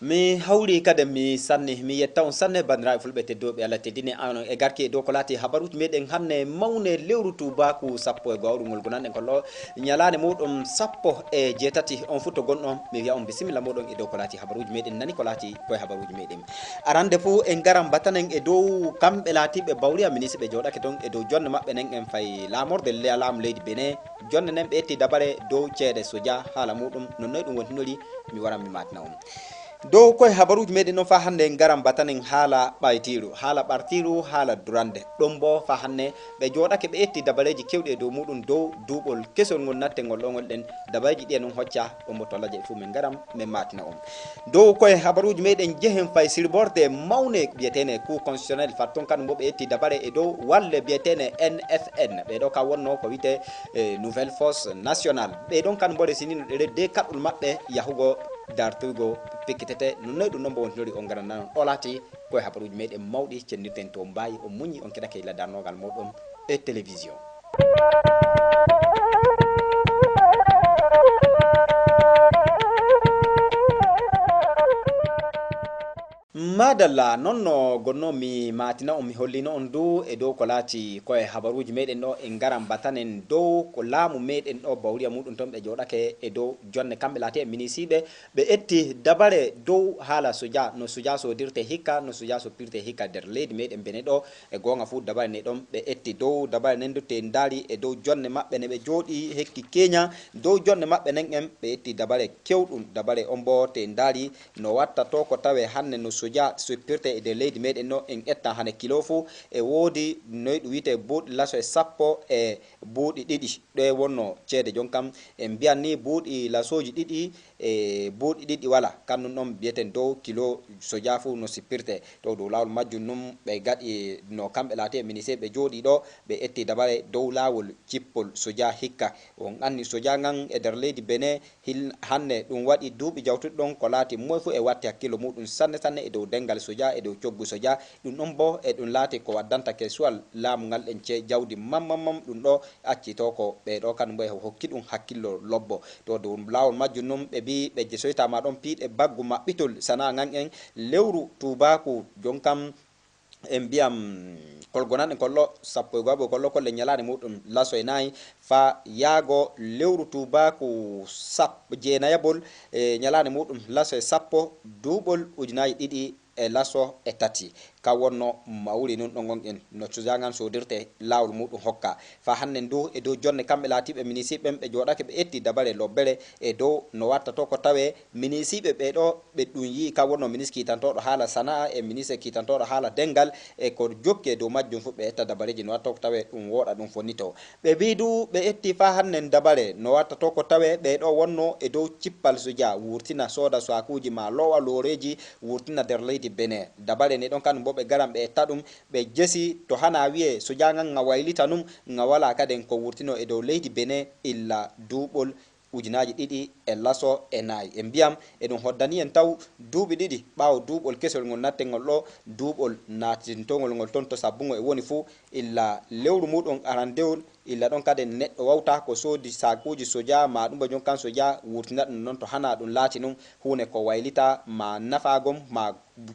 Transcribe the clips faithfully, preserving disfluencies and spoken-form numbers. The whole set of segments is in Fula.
Mi hawri kadi mi sanni, mi yetta on sanne, banndiraaɓe fulɓe tedduɓe, Allah teddini on e garki e dow ko laati habaruuji meɗen hannde mawne lewru tuubaaku sappo e go'o, ɗum ngol gonanɗen ko lo ñalaande muɗum sappo e jeetati. On fof to gonɗon, mi wiya on bisimilla muɗum e dow ko laati habaruuji meɗen, nani ko laati koye habaruuji meɗen. Arande fof en ngaran batanen e dow kamɓe laatiiɓe bawriya ministre ɓe jooɗake toon e dow jonne maɓɓe nen en fayi laamorde le-, laamu leydi Benin. Jonne nen ɓe etti dabare dow ceede soja, haala muɗum no noy ɗum wontinori, mi waran mi maatina on. Dow koye habaruuji meɗen noon faa hannde en ngaran batanen haala ɓaytiiru, haala ɓartiiru, haala durande. Ɗum bo faa hannde ɓe jooɗake ɓe etti dabareeji kewɗi e dow muɗum dow duuɓol kesol ngol nattengol ɗo ngol ɗen dabareeji ɗi e noon hocca ɗum bo to laje fof min ngaran min maatina on. Dow koye habaruuji meɗen jehen fayi sirborde mawne biyeteene Cour constitutionnelle fat toon kan mbo ɓe etti dabare e dow walle biyeteene N F N. Ɓee ɗo ka wonno ko wiyetee, eh, Nouvelle Force Nationale. Ɓee ɗon kan mbo resinino ɗe de kaɗɗol maɓɓe yahugo dartoygo pikkitete. No noy ɗum noon mbo wontinori on ngaran nanon. O laati koye habaruuji meɗen mawɗi cennirten to mbaayi on muñi on keɗake illa darnogal muɗum e télévision. Madalla, non no gonno mi maatina on, mi hollino on du e dow ko laati koye habaruuji meɗen ɗo, en ngaran batanen dow ko laamu meɗen ɗo bawriya muɗum toon ɓe jooɗake e dow jonne kamɓe laati e minisiiɓe, ɓe etti dabare dow haala soja, no soja soodirte hikka, no soja soppirte hikka nder leydi meɗen Benin ɗo. E goonga fuu dabare ne ɗon ɓe etti dow dabare nen du tee ndaari e dow jonne maɓɓe ne ɓe jooɗi hekki Kenya, dow jonne maɓɓe nen en ɓe etti dabare kewɗum, dabare on bo tee ndaari no watta to ko tawe hannde no soja soppirte e nder leydi meɗen no en etta hannde kilo fuu e woodi noy ɗum wiyetee buuɗi laso e sappo e buuɗi ɗiɗi. Ɗoye wonno ceede jon kam en mbiyan ni buuɗi lasooji ɗiɗi e buuɗi ɗiɗi wala. Kannun ɗon mbiyeten dow kilo soja fuu no sippirte. To dow laawol majjum nun ɓe gaɗi no kamɓe laati e ministre ɓe jooɗi ɗo ɓe etti dabare dow laawol cippol soja hikka. On anni soja ngan e nder leydi Benin hil-, hannde ɗum waɗi duuɓi jawtuɗi ɗon ko laati moy fuu e watti hakkillo muɗum sanne sanne e dow dengal soja e dow coggu soja. Ɗum ɗon bo e ɗum laati ko waddanta kesuwal laamu ngal ɗen ce jawdi mam mam mam ɗum ɗo acci to ko ɓee ɗo kan mbo e hokki ɗum hakkillo lobbo. To dow laawol majjum nun ɓe mbii ɓe jesoyta ma ɗon piiɗe baggu maɓɓitol sana'a ngan en lewru tuubaaku jon kam en mbiyam kolgonanɗe kollo sappo e go'aɓo kollo kolle ñalaande muɗum laso e nayi faa yaago lewru tuubaaku sappo jeenayabol e ñalaande muɗum laso e sappo duuɓol ujunaaji ɗiɗi e laso e tati. Ka wonno mawri nun ɗon gonɗen no cujangan soodirte laawol muɗum hokka. Faa hannen du e dow jonne kamɓe laatiiɓe minisiiɓe ɓen ɓe jooɗake ɓe etti dabare lobbere e dow no watta to ko tawe minisiiɓe ɓee ɗo ɓe ɗum yi'i ka wonno minis kiitantooɗo haala sana'a e minis kiitantooɗo haala dengal e ko jokki e dow majjum fu ɓe etta dabareeji no watta to ko tawe ɗum wooɗa ɗum fonnito. Ɓe mbii du ɓe etti faa hannen dabare no watta to ko tawe ɓee ɗo wonno e dow cippal soja wurtina sooda saakuuji maa loowa looreeji wurtina nder leydi Benin. Dabare ne ɗon kan mbo ɓe garan ɓe etta ɗum ɓe jesi to hana wiye soja ngan nga waylita num nga wala kaden ko wurtino e dow leydi Benin illa duuɓol ujunaaji ɗiɗi e laso e nayi. E mbiyam eɗum hoddani en taw duuɓi ɗiɗi ɓaawo duuɓol kesol ngol nattengol ɗo duuɓol naatintongol ngol ton to sabbungo e woni fuu illa lewru muɗum arandewol illa ɗon kaden neɗɗo wawta ko soodi saakuuji soja maa ɗum ba jon kan soja wurtina ɗum non to hana ɗum laati nun huune ko waylita maa nafaagom maa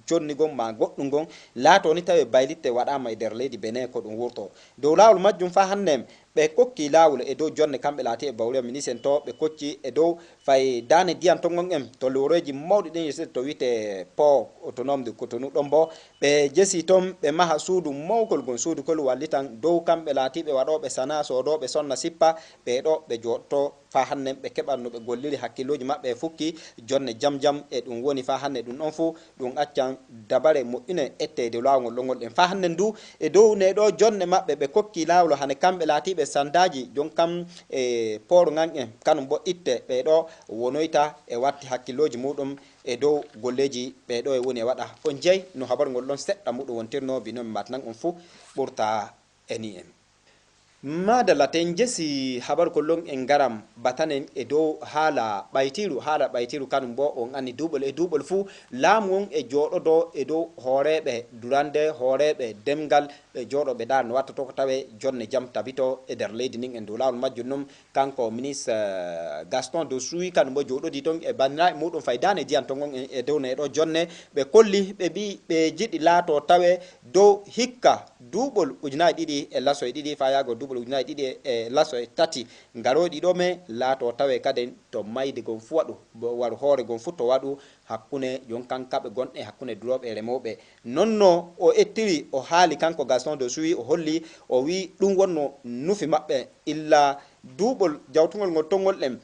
connigon maa goɗɗum gon laato ni tawi baylitte waɗaama e nder leydi Benin ko ɗum wurto. Dow laawol majjum faa hannde ɓe kokki laawol e dow jonne kamɓe laati e bawriya minisen to ɓe kocci e dow fay daane diyan to ngon en to looreeji mawɗi ɗin yesete to wiyetee port autonome de Cotonou ɗon bo ɓe jesi ton ɓe maha suudu mawkol gon suudu kol wallitan dow kamɓe laatiiɓe waɗooɓe sana soodooɓe sonna sippa ɓee ɗo ɓe jooɗto faa hannen ɓe keɓan no ɓe golliri hakkillooji maɓɓe e fukki jonne jam jam e ɗum woni faa hannen ɗum ɗon fuu ɗum accan dabare moƴƴune etteyde laawol ɗon ngol ɗen faa hannen du e dow nee ɗo jonne maɓɓe ɓe kokki laawol hane kamɓe laatiiɓe sandaaji jon kam e pooru ngan en kanum bo itte ɓee ɗo wonoyta e watti hakkillooji muɗum e dow golleeji ɓee ɗo e woni e waɗa on jey no habaru ngol ɗon seɗɗa muɗum wontirno bino mi matnan on fuu ɓurta e ni en. Madalla, ten jesi habar kollon en garam batanen e dow haala ɓaytiiru. Haala ɓaytiiru kanum bo on anni duuɓol e duuɓol fuu laamu on e jooɗodoo e dow hooreeɓe durande, hooreeɓe demgal, ɓe jooɗoo ɓe ndaara no watta to ko tawee jonne jam tabitoo e nder leydi ndin. En dow laawol majjum non, kanko ministre, eh, Gaston Dossuy kanum bo jooɗodii ton e banndiraaɓe muuɗum fay daane diyan ton on e, e dow nee ɗoo jonne. Ɓe kolli, ɓe mbi'i ɓe jiɗi laatoo tawee dow hikka duuɓol ujunaaji ɗiɗi e lasoy ɗiɗi faa yahgo duuɓol ujunaaji ɗiɗi e lasoy tati garooɗi ɗoo, men laatoo tawee kaden to mayde gon fuu waɗu, bo waru hoore gon fuu to waɗu hakkunde jon kan kaɓe gonɗe hakkunde durooɓe e remooɓe. Non no o ettiri, o haali kanko Gaston Dossuy, o holli, o wi'i ɗum wonno nufi maɓɓe illa duuɓol jawtungol ngol tonngol ɗen.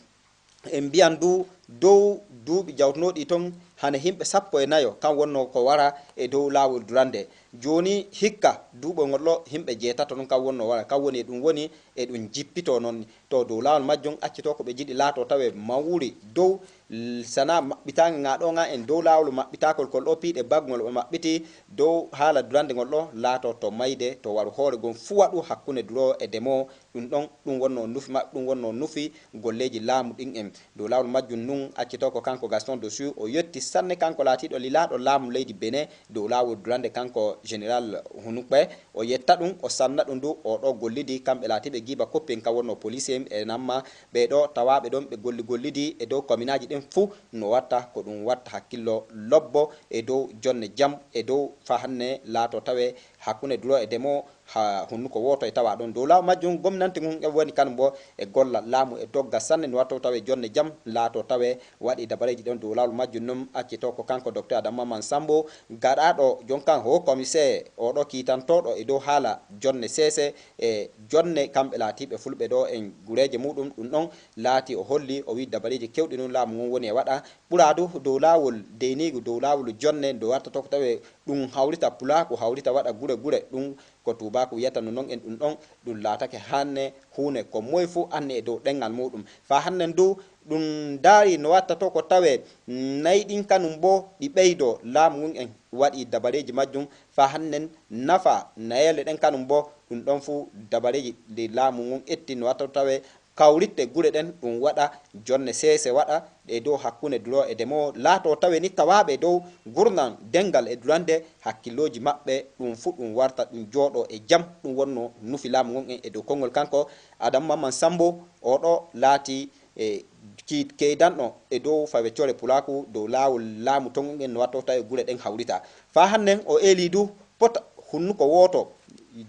En mbiyan du dow duuɓi jawtunooɗi ton, hane himɓe sappo e nayo kan wonno ko wara e dow laawol durande. Jooni hikka duuɓol ngol ɗo himɓe jeetato ɗum kan wonno wara, kan woni e ɗum woni e ɗum jippitoo non. To dow laawol majjum accitoo ko ɓe jiɗi laatoo tawee mawri dow l-, sanaa maɓɓitaange ŋaa ɗo ŋaa en dow laawol maɓɓitaakol kol ɗo piiɗe baggol ɓe maɓɓiti dow haala durande ngol ɗo laatoo to mayde to waru hoore gon fuu waɗu hakkunde duroowo e demoo. Ɗum ɗon, ɗum wonno nufi maɓɓe, ɗum wonno nufi golleeji laamu ɗin en. Dow laawol majjum nun, accitoo ko kanko Gaston Dossuy, o yetti sanne kanko laatiiɗo lilaaɗo laamu leydi Benin dow laawol durande kanko Général Hunukpe. O yetta ɗum, o sanna ɗum du, o ɗo gollidi, kamɓe laatiiɓe giiba koppi en kan wonno policier en e namma ɓe ɗo tawaaɓe ɗon ɓe golli gollidi e dow kominaaji ɗin fuu no watta ko ɗum watta hakkillo lobbo e dow jonne jam e dow faa hanne laatoo tawee hakkunde duroowo e demoo haa hunnuko wooto e tawa ɗon. Dow laamu majjum, gomnanti ngun e woni kanum bo e golla laamu e dogga sanne no wattoo tawee jonne jam laatoo tawee waɗi dabareeji ɗon. Dow laawol majjum nun accitoo ko kanko Docteur Adama Mansambo, gaɗaaɗo jon kan haut commissaire, oo ɗo kiitantooɗo e dow haala jonne seese e jonne kamɓe laatiiɓe fulɓe ɗo en gureeje muuɗum. Ɗum ɗon laati o holli, o wi'i dabareeji kewɗi nun laamu ngun woni e waɗa. Ɓuraa du dow laawol deyniigu, dow laawol jonne, ndo watta to ko tawee ɗum hawrita pulaaku, hawrita waɗa gure gure, ɗum ko tuubaaku wiyata no non en ɗum ɗon, ɗum laatake hanne huune ko moy fuu anni e dow ɗemngal muuɗum. Faa hannen du ɗum ndaari no watta to ko tawee nayi ɗin kanum bo ɗi ɓeydoo, laamu ngun en waɗi dabareeji majjum. Faa hannen nafa nayeele ɗen kanum bo ɗum ɗon fuu dabareeji ɗi laamu ngun etti no watta to tawee kawritte gure ɗen ɗum waɗa, jonne seese waɗa e dow hakkunde duroowo e demoo, laatoo tawee ni tawaaɓe dow gurndan denngal e durande hakkillooji maɓɓe, ɗum fuu ɗum warta ɗum jooɗoo e jam. Ɗum wonno nufi laamu ngun en e dow konngol kanko Adamu Mamman Sambo, oo ɗo laati e kii-, keydanɗo e dow faweccoore pulaaku dow laawol laamu ton en no watta to tawee gure ɗen hawrita. Faa hannen o eelii du pota hunnuko wooto,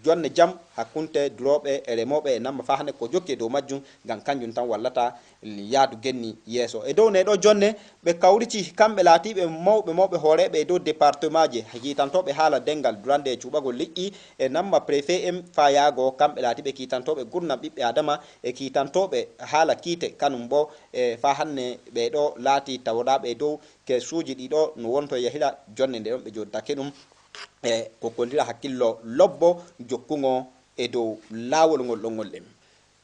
jonne jam hakkunde durooɓe e remooɓe e namma faa hannde ko jokki e dow majjum, ngam kanjum tan wallata yaadu genni yeeso. E dow nee ɗoo jonne, ɓe kawriti kamɓe laatiiɓe mawɓe mawɓe hooreeɓe e dow departemaaji, kiitantooɓe haala denngal, durande e cuuɓagol liƴƴi e namma préfet en faa yahgo kamɓe laatiiɓe kiitantooɓe gurdam ɓiɓɓe Aadama e kiitantooɓe haala kiite kanum bo e faa hannde ɓee ɗoo laati tawraaɓe e dow keesuuji ɗi ɗoo no wonto yahira jonne nde ɗon ɓe jooɗitake ɗum. E ko kollira hakkillo lobbo jokkungo e dow laawol ngol ɗon ngol ɗen.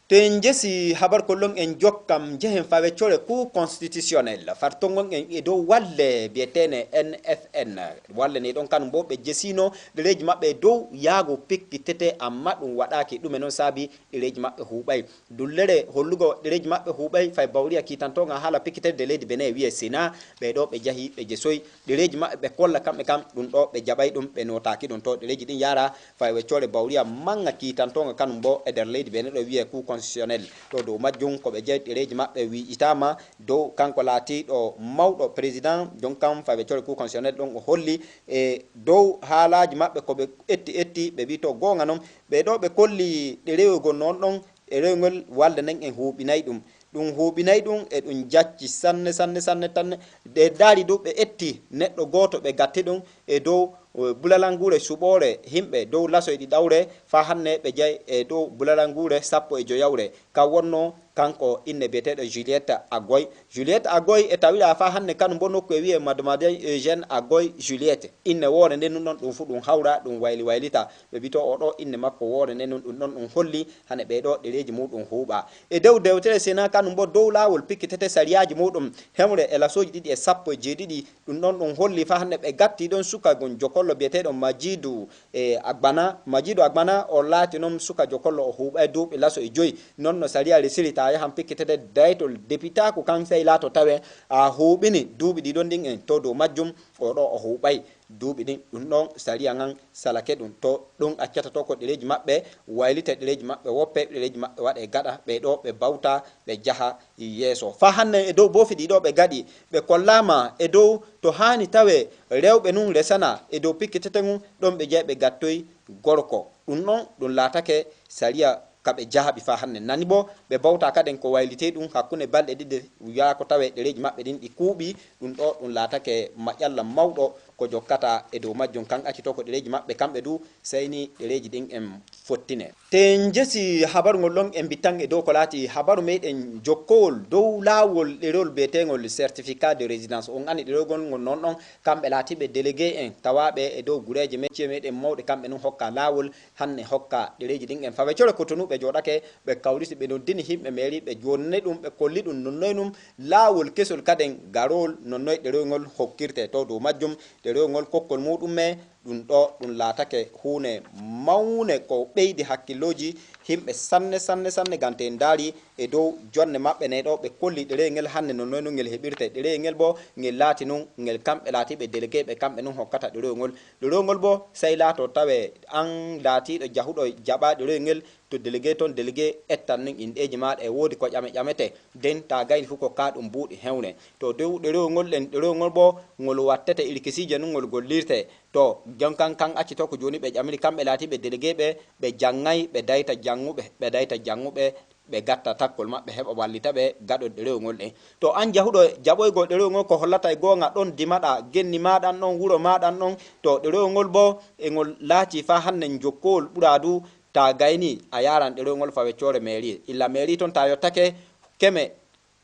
To en jesi habar kollon en jokkam njehen faa weccoore Cour constitutionnelle fartongon en e dow walle biyeteene N F N. Walle ne ɗon kanum bo ɓe jesino ɗereeji maɓɓe e dow yaago pikkitete, amma ɗum waɗaaki. Ɗume non saabi ɗereeji maɓɓe huuɓay? Dullere hollugo ɗereeji maɓɓe huuɓay fay bawriya kiitantoonga haala pikkitedde leydi Benin wi'e Sénat, ɓee ɗoo ɓe jahi ɓe jesoy ɗereeji maɓɓe ɓe kolla kamɓe kam ɗum ɗoo ɓe jaɓay ɗum, ɓe nootaaki ɗum. To ɗereeji ɗin yaara fay weccoore bawriya manga kiitantoonga kanum bo e nder leydi Benin ɗo wi'e Cour constitutionnelle. To dow majjum ko ɓe jahi ɗereeji maɓɓe wi'itaama dow kanko laatiiɗo mawɗo président, jon kam fay weccoore Cour constitutionnelle ɗon o holli e dow haalaaji maɓɓe ko ɓe etti etti, ɓe wi'i to goonga non, ɓee ɗoo ɓe kolli ɗerewol noon ɗon, ɗerewol ngol walle nden en huuɓinay ɗum. Ɗum huuɓinay ɗum e ɗum jacci sanne, sanne, sanne, sanne. Ɗe daari du ɓe etti neɗɗo gooto ɓe gatti ɗum e dow, eh, bulalanguure suɓoore himɓe dow lasoy ɗiɗawre faa hanne ɓe jahi e dow bulalanguure sappo e joyawre. Ka wonno Kanko inne biyeteeɗo Juliette Agoy. Juliette Agoy e tawira faa hannde kanum bo nokku e wiyee Mademoiselle Eugène Agoy Juliette. Inne woore nden nun ɗon ɗum fu ɗum hawra, ɗum wayli waylita. Ɓe bito o ɗo inne makko woore nden nun ɗum ɗon ɗum holli hane ɓee ɗo ɗereeji muɗum huuɓa. E dow dewtere Sena kanum bo dow laawol pikkitete sariyaaji muɗum hewre e lasooji ɗiɗi e sappo e jeeɗiɗi. Ɗum ɗon ɗum holli faa hannde ɓe gatti ɗon suka gon jokollo biyeteeɗo Majidu e Agbana. Majidu Agbana o laati non suka jokollo o huuɓay duuɓi laso e joyi. Non no sariya resiri ta yahan pikkitete daytol depitaaku kan sey laato tawe a huuɓini duuɓi ɗi ɗon ɗin en to dow majjum o ɗo o huuɓay duuɓi ɗin. Ɗum ɗon sariya ngan salake ɗum to ɗum accata to ko ɗereeji maɓɓe waylite ɗereeji maɓɓe woppe ɗereeji maɓɓe waɗe gaɗa ɓe ɗo ɓe bawta ɓe jaha yeeso. Faa hannde e dow boofi ɗi ɗo ɓe gaɗi ɓe kollaama e dow to haani tawe rewɓe nun resana e dow pikkitete ngun ɗon ɓe jeyi ɓe gattoy gorko. Ɗum ɗon ɗum laatake sariya ka ɓe jahaɓi faa hannde. Nani bo ɓe bawta kaden ko waylitey ɗum hakkunde balɗe ɗiɗi yaako tawe ɗereeji maɓɓe ɗin ɗi kuuɓi. Ɗum ɗo ɗum laatake maƴalla mawɗo ko jokkata e dow majjum kan acci to ko ɗereeji maɓɓe kamɓe du sey ni ɗereeji ɗin en fottine. Te njesi habaru ngol ɗon en bittan e dow ko laati habaru meɗen jokkowol dow laawol ɗerewol biyeteengol certificat de résidence. On anndi ɗerewol ngol ngol non ɗon kamɓe laatiiɓe délégué en tawaaɓe e dow gureeje mecciye meɗen mawɗe kamɓe nun hokka laawol hannde hokka ɗereeji ɗin en fawe core Cotonou ɓe jooɗake ɓe kawriti ɓe noddini himɓe mairie ɓe jonni ɗum ɓe kolli ɗum nonnoy ɗum laawol kesol kaden garowol nonnoy ɗerewol ngol hokkirte to dow majjum ɗerewol ngol kokkol muɗum me ɗum ɗo ɗum laatake huune mawne ko ɓeydi hakkillooji himɓe sanne sanne sanne gam te ndaari e dow jonne maɓɓe ne ɗo ɓe kolli ɗerewol ngel hannde nonnoy nun ngel heɓirte ɗerewol ngel bo ngel laati nun ngel kamɓe laatiiɓe délégué ɓe kamɓe nun hokkata ɗerewol ngol. Ɗerewol ngol bo sey laato tawe an laatiiɗo jahuɗo jaɓa ɗerewol ngel to délégué toon délégué ettan nun inɗeeji maaɗa e woodi ko ƴame ƴamete den ta gayni fu ko ka ɗum buuɗi hewne to dow ɗerewol ngol ɗen ɗerewol ngol bo ngol wattete irkisiije nun ngol gollirte to jonkan kan acci to ko jooni ɓe ƴamiri kamɓe laatiiɓe délégué ɓe ɓe janŋay ɓe dayta janŋuɓe ɓe dayta janŋuɓe ɓe gatta takkol maɓɓe heɓa wallita ɓe gaɗo ɗerewol ngol ɗen to an jahuɗo jaɓoygol ɗerewol ngol ko hollata e goonga ɗon dimaɗa genni maɗan ɗon wuro maɗan ɗon to ɗerewol ngol bo e ngol laati faa hannde jokkowol ɓura du ta gayni a yaran ɗerewol ngol fa weccoore mairie illa mairie toon ta yottake keme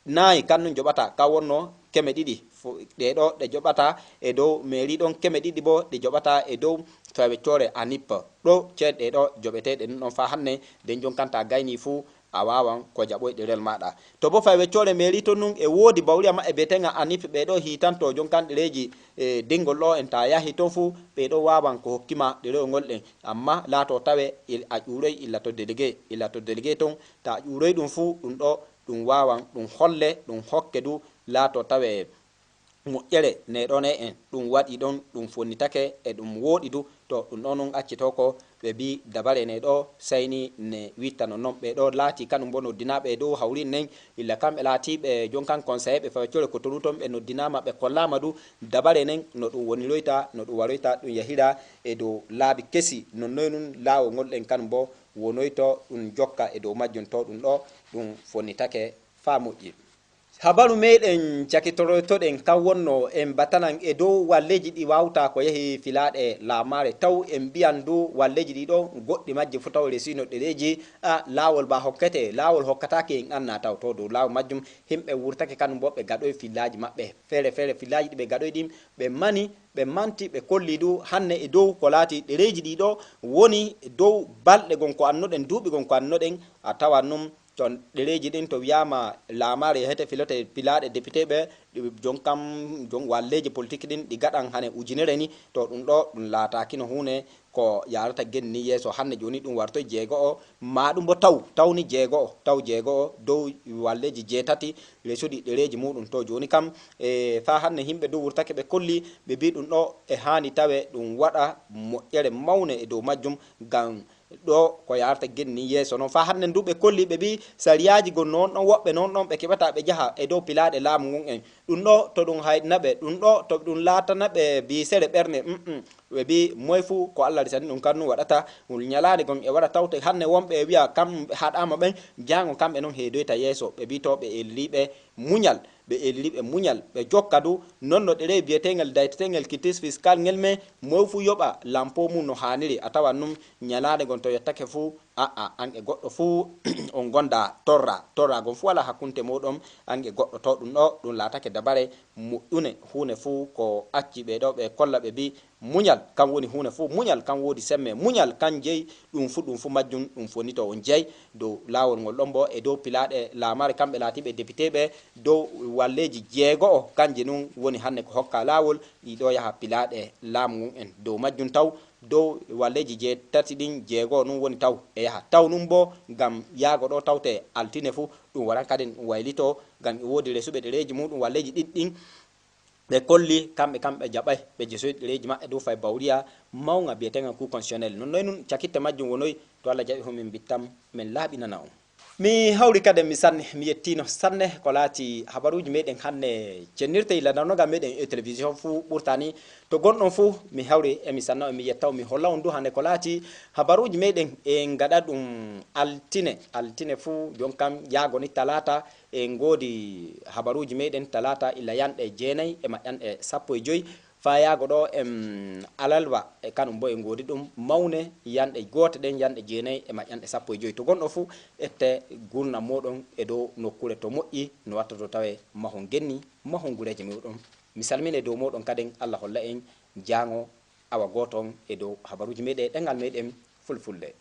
nayi kannun joɓata ka wonno keme ɗiɗi ɗe ɗo ɗe joɓata e dow mairie ɗon keme ɗiɗi bo ɗe joɓata e dow fa weccoore anip ɗo ceeɗe ɗe ɗo joɓeteɗe ɗum ɗon fa hannde den jonkanta gayni fuu a wawan ko jaɓoy ɗerel maɗa to bo fay weccoore mairie to nun e woodi bawriya maɓɓe biyetenga anip ɓe ɗo hitanto jonkan ɗereji e dingol ɗo en ta yahi ton fuu ɓe ɗo wawan ko hokkima ɗerewol ngol ɗen amma laato tawe a ƴuuroy illa to délégué illa to délégué ton ta ƴuuroy ɗum fuu ɗum ɗo ɗum wawan ɗum holle ɗum hokke du laato tawe moƴƴere neɗone en ɗum waɗi ɗon ɗum fonnitake e ɗum wooɗi du to ɗum ɗon on accito ko ɓe mbi dabare ne ɗo sayni ne wittano noon ɓe ɗo laati kanum bo noddinaɓe e dow hawrin nen illa kamɓe laatiɓe jonkan conseillé ɓe faweccole ko toru toon ɓe noddinama ɓe kollama du dabare nen no ɗum woniroyta no ɗum waroyta ɗum yahira e dow laabi kesi nonnoy nun laawol ngol ɗen kanum bo wonoyto ɗum jokka e dow majjum to ɗum ɗo ɗum fonnitake faa moƴƴi. Habaru meɗen cakitorotoɗen kan wonno en batanan e dow walleji ɗi wawta ko yahi filaɗe laamaare taw en mbiyan du walleji ɗi ɗo goɗɗi majji fu taw resino ɗereji a laawol ba hokkete laawol hokkatake en anna taw to dow laawol majjum himɓe wurtake kanum bo ɓe gaɗoy fillaji maɓɓe feere feere fillaji ɗi ɓe gaɗoy ɗin ɓe mani ɓe manti ɓe kolli du hanne e dow ko laati ɗereji ɗi ɗo woni dow balɗe gon ko annoɗen duuɓi gon ko annoɗen a tawan num to ɗereji ɗin to wiyama laamaare yahete filote pilaaɗe député ɓe jonkam jon walleji politique ɗin ɗi gaɗan hane ujunere ni to ɗum ɗo ɗum laatakino hunde ko yarata genni yeeso hannde joni ɗum wartoy jeego o ma ɗum bo taw tawni jeego o taw jeego o dow walleji jeetati resuɗi ɗereji muɗum to joni kam e fa hannde himɓe dow wurtake ɓe kolli ɓe mbi ɗum ɗo e hani tawe ɗum waɗa moƴƴere mawne e dow majjum ngam ɗo ko yarata genni yeeso noon fa hannde ndu ɓe kolli ɓe mbi sariyaaji gon noon ɗon woɓɓe noon ɗon ɓe keɓata ɓe njaha e dow pilaaɗe laamu ngun en ɗum ɗo to ɗum haydna ɓe ɗum ɗo to ɗum laatana ɓe biisere ɓerne ɓe mbi moy fuu ko allah risani ɗum kan nu waɗata ngol ñalaande gon e waɗa tawte hannde wonɓe e wiya kam haɗaama ɓen jaango kamɓe noon heedoyta yeeso ɓe mbi to ɓe elliiɓe muñal ɓe eliri ɓe muñal ɓe jokka du non no ɗerewol biyeteengel dayteteengel kitis fiskal ngel me moy fuu yoɓa lampo mum no haaniri a tawan num ñalaande gon to yottake fuu Aa, an e goɗɗo fuu on ngonda torra, torra gon fuu walaa hakkunde mooɗon, an e goɗɗo. To ɗum ɗo, ɗum laatake dabare moƴƴune, huune fuu ko acci ɓe ɗo ɓe kolla ɓe bi muñal kan woni huune fuu, muñal kan woodi semme, muñal kan jeyi ɗum fuu, ɗum fuu majjum ɗum fuu woni to on jeyi dow laawol ngol ɗon bo e dow pilaaɗe laamare kamɓe laatiiɓe depite ɓe dow walleeji jeego'o, kanje nun woni hanne ko hokka laawol ɗi ɗo yaha pilaaɗe laamu ngun en dow majjum taw dow walleeji jeetati ɗin jeego'o nun woni taw e yaha taw nun bo ngam yaago ɗo tawte altine fuu ɗum waran kadin waylito ngam e woodi resuɓe ɗereeji muɗum walleeji ɗiɗi ɗin. Ɓe kolli kamɓe kam ɓe jaɓay ɓe jesoyi ɗereeji maɓɓe dow fay bawriya mawŋa biyeteeŋa ku konsiyonel non noy nun cakitte majjum wonoy. To allah jaɓi hu min mbittam min laaɓinana on. Mi hawri kadi mi sanne mi yettino sanne ko laati habaruuji meɗen hanne cennirte illa darnoga meɗen e télévision fuu ɓurtani. To gonɗon fuu mi hawri emi sanna on mi yetta on mi holla on du hande ko laati habaruuji meɗen e ngaɗa ɗum altine altine fuu jon kam yaagoni talata. En ngoodi habaruuji meɗen talata illa yanɗe jeenayi e maƴƴanɗe sappo e joyi. Faa yaago ɗo em alalba e kanum bo en ngoodi ɗum mawne yanɗe goote ɗen yanɗe jeenayi e maƴƴanɗe sappo e joyi. To gonɗo fuu ette gurnam mooɗon e dow nokkuure to moƴƴi no watta to tawe mahon genni mahon gureeje mooɗon. Mi salmine dow mooɗon kaden allah holla en jaango awa gooto on e dow habaruuji meɗen e ɗengal meɗen fulfulde.